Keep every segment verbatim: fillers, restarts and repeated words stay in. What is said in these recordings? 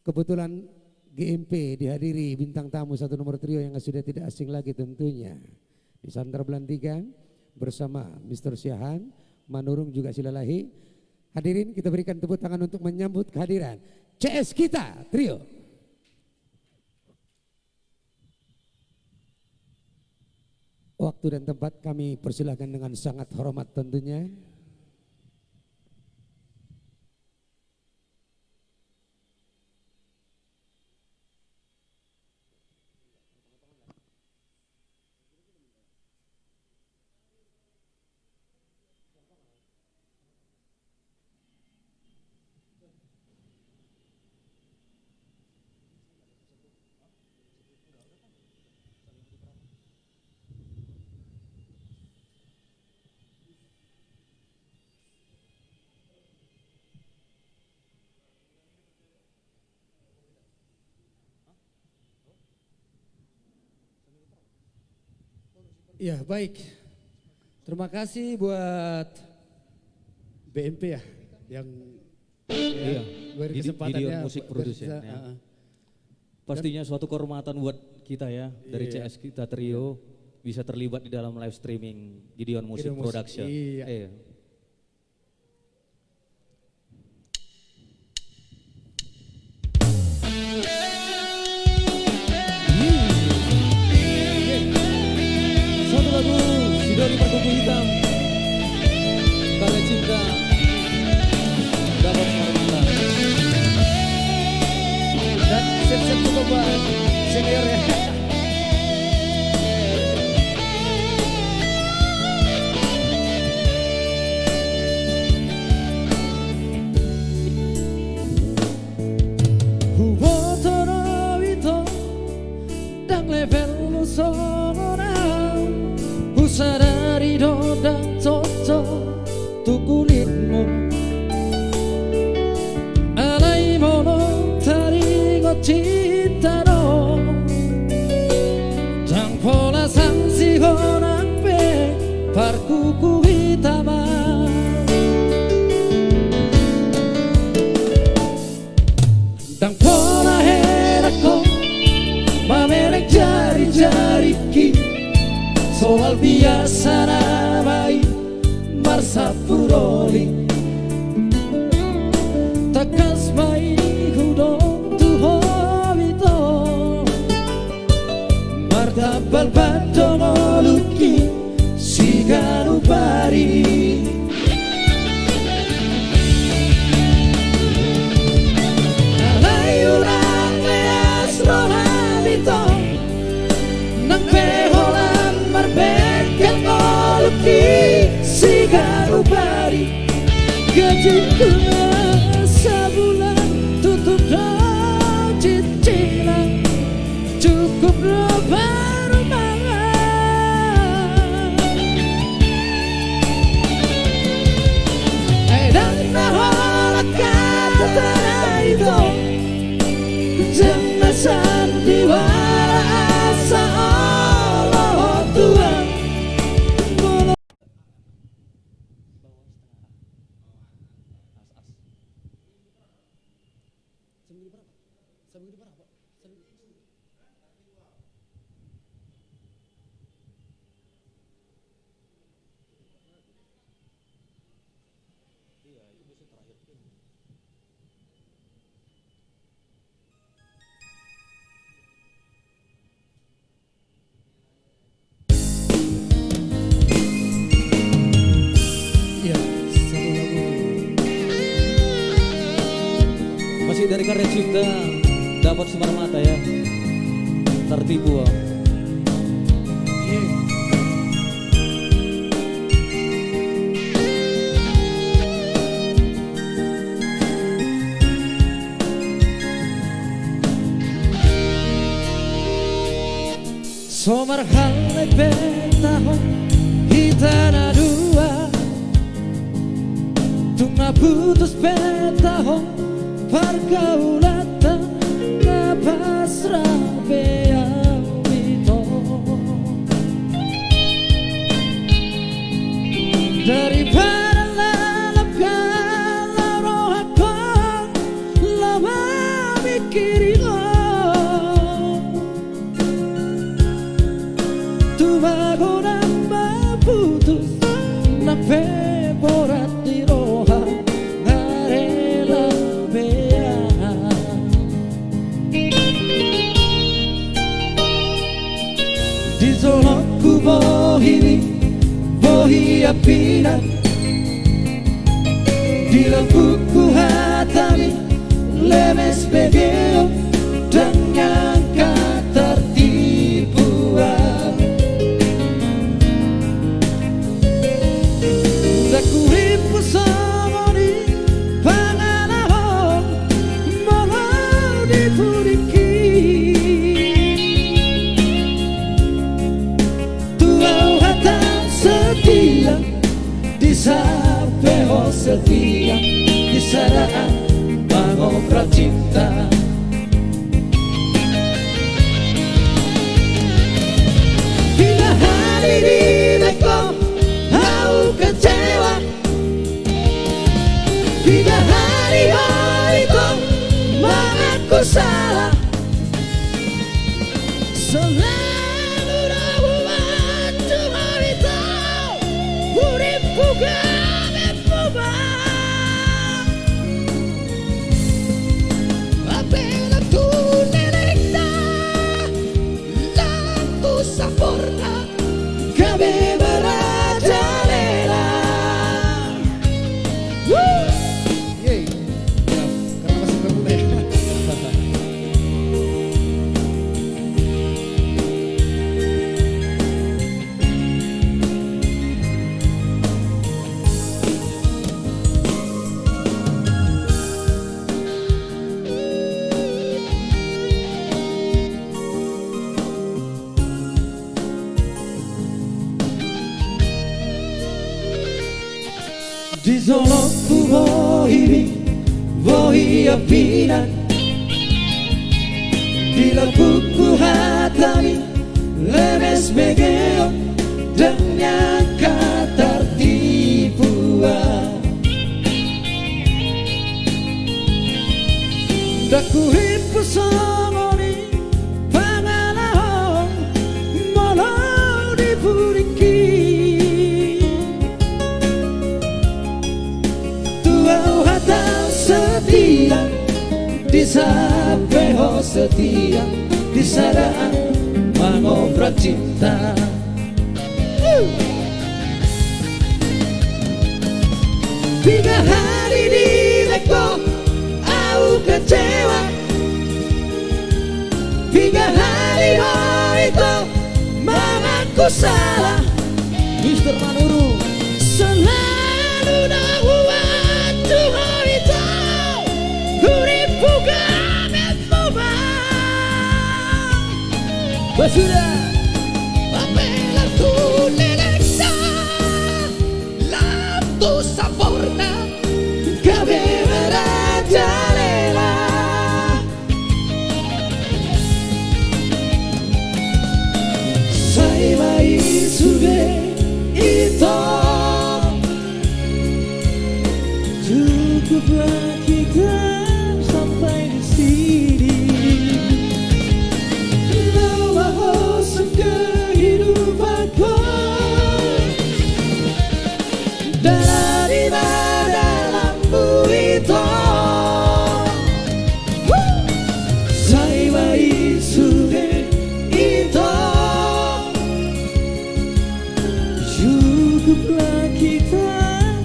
Kebetulan G M P dihadiri bintang tamu satu nomor trio yang sudah tidak asing lagi tentunya. Di Sandra Belantika bersama Mister Siahaan, Manurung juga Silalahi. Hadirin, kita berikan tepuk tangan untuk menyambut kehadiran C S Kita Trio. Waktu dan tempat kami persilahkan dengan sangat hormat tentunya. Ya, baik. Terima kasih buat B M P ya, yang, ya, iya, beri Gide-, kesempatannya Gideon Music buat Production, bisa, ya. Heeh. Pastinya suatu kehormatan buat kita ya, dari, iya, C S Kita Trio, iya, bisa terlibat di dalam live streaming Gideon Music, Gideon Music Production. Iya. Iya. Satu lagu, Sidori Perkuku Hitam, karya cinta, dapat hormatan. Dan siap-siap juga buat senior ya. Huboto do ito, ndang levelmu songon au. Husadari do ndang cocok tu kulitmu. Alai molo taringot cinta do, ndang pola sangsi ho nang pe parkuku hitam. Ndang pola enak ho mamereng jari-jariki, soal biasa nama i marsampur oli. Tangkas ma i hudok tu ho ito, martambal ban do ngolungki siganup ari. Alai unang meas roham ito, nang pe holan marbengkel ngolungki siganup ari. Gajingku na sabulan tutu do cicilan, cukup do parumahan. Ai ndang na holan hata na ito, ndang na sandiwara asa olo ho tulang. Molo Iya, satu lagu. Masih dari karya cinta, dapat Sumarmata ya. Tertipu, ah. Iya. So marhallet pe taho hita na dua, tung na putus pe taho pargaulanta, na pasrah pe au ito. Daripada lalap kalau rohangkon, laho ma Kiri ho. Tumago na maputus, na pe borat di roha, nga rela be au. Di jolongku bohimi, bohi ambinan. Di lambungku hatami, lemes bege ho, dang nian ka tartipu au. Dang hurimpu songon i pangalahon molo di pudingki. Tu au hata setia, di sape ho setia, di sada an mangobrak cinta. Piga hali dibaen ho au kecewa, piga hali ho ito mangaku salah. Selalu do huanju ho ito, hurimpu gabe ho ma. Ampe lam tu lelengna, lam tu samborna, gabe marajalela. Wuh! Yeay. Ya, karena masih belum mulai. Di jolongku bohimi, bohi ambinan. Di lambungku hatami, lemes bege ho, dang nian ka tartipu au. Dang hurimpu songon i pangalahon molo di pudingki. Tu au hata setia, di sape ho setia, di sada an mangobrak cinta. Piga hali dibaen ho au kecewa, piga hali ho ito mangaku salah. Mister Manuru. Selalu do huanju ho ito, hurimpu gabe ho ma. Basuda. Ampe lam tu lelengna, lam tu samborna, gabe marajalela. Sai ma i sude ito. Cukuplah kita sampai di sini. Laho ma ho sian kehidupanku. Dalani ma dalanmu ito. Sai ma i sude ito. Cukuplah kita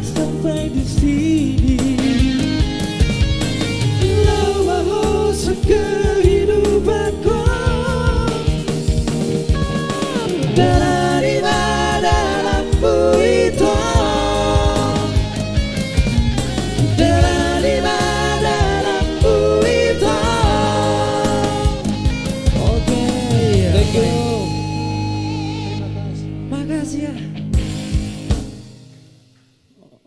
sampai di sini. Laho ma ho sian kehidupanku. Dalani ma dalanmu ito. Dalani ma dalanmu ito. Oke, thank you. Makasih ya.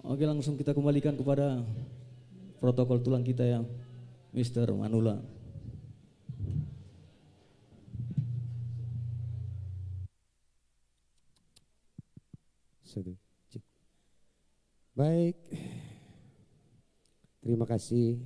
Oke, langsung kita kembalikan kepada protokol tulang kita ya, Mister Manula. Satu, cek. Baik. Terima kasih